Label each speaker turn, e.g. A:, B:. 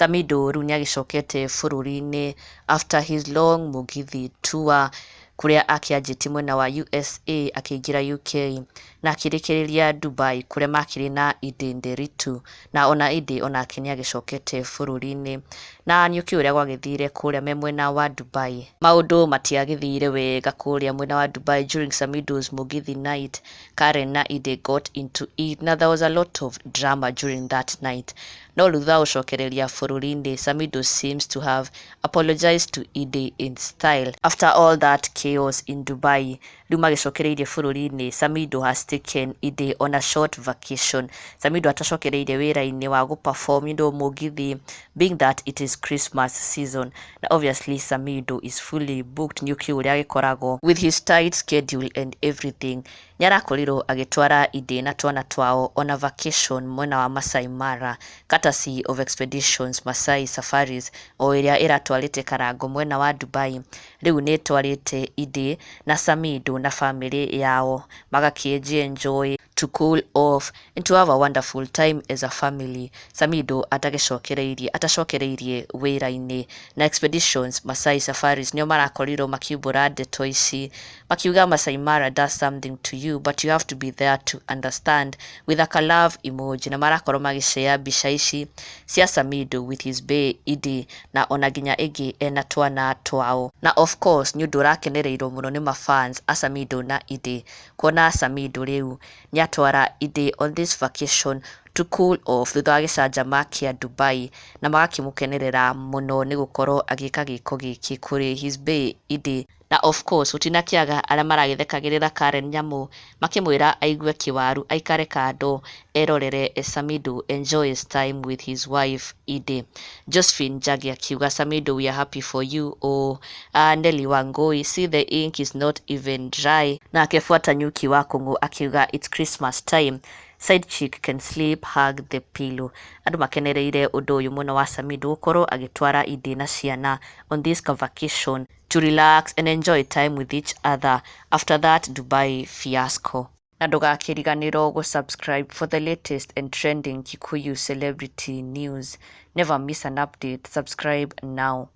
A: Samidoh rĩu nĩ agĩcokete bũrũri-inĩ after his long Mugithi tour, kũrĩa akĩanjĩtie mwena wa USA, akĩingĩra UK na akĩrĩkĩrĩria Dubai, kũrĩa makĩrĩ na Edday Nderitu. Na ona Edday onake nĩ agĩcokete bũrũri-inĩ, na nĩ ũkĩũĩ ũrĩa gwagĩthire kũrĩa me mwena wa Dubai. Maũndũ matiagĩthire wega kũrĩa mwena wa Dubai during Samidoh's Mugithi night. Karen na Edday got into it na there was a lot of drama during that night. No rĩu thutha wa gũcokereria bũrũri-inĩ, Samidoh seems to have apologized to Edday in style after all that chaos in Dubai. Rĩu magĩcokereirie bũrũri-inĩ, Samidoh has taken Edday on a short vacation. Samidoh atacokereirie wĩra-inĩ wa gũ-perform Mugithi, being that it is Christmas season, na obviously Samidoh is fully booked. Nĩ ũkĩũĩ ũrĩa agĩkoragwo with his tight schedule and everything. Nĩ arakorirwo agĩtwara Edday na twana twao on a vacation mwena wa Masai Mara, courtesy of Expeditions Masai Safaris, o ĩrĩa ĩratwarĩte Karango mwena wa Dubai. Rĩu nĩ ĩtwarĩte Edday na Samidoh na famĩlĩ yao magakĩenji enjoy to cool off and to have a wonderful time as a family, Samidoh atagĩcokereirie atacokereirie wĩra-inĩ. Na Expeditions Masai Safaris nĩo marakorirwo makiumbũra ndeto ici, makiuga, "Masai Mara does something to you, but you have to be there to understand," with a love emoji. Na marakorwo magĩshare mbica ici cia Samidoh with his bae Edday, na ona nginya ĩngĩ ena twana twao. Na of course nĩ ũndũ ũrakenereirwo mũno nĩ mafans a Samidoh na Edday, kuona Samidoh rĩu nĩ atwara Edday on this vacation to cool off thutha wa gĩcanjama kĩa Dubai, na magakĩmũkenerera mũno nĩ gũkorwo agĩka gĩko gĩkĩ kũrĩ his bae Edday. Na of course gũtinakĩaga arĩa maragĩthekagĩrĩra Karen Nyamu, makĩmwĩra aigue kĩwaru, aikare kando, erorere Samidoh enjoy his time with his wife Edday. Josephine Njagi akiuga, "Samidoh, we are happy for you." Oh, Nelly Wangui, "See, the ink is not even dry." Nake Fuata Nyuki wa Kũng'ũ akiuga, "It's Christmas time, side chick can sleep, hug the pillow." Andũ makenereire ũndũ ũyũ mũno wa Samidoh gũkorwo agĩtwara Edday na ciana on this vacation to relax and enjoy time with each other after that Dubai fiasco. Na ndũgakĩriganĩrwo gũ-subscribe for the latest and trending Kikuyu celebrity news. Never miss an update. Subscribe now.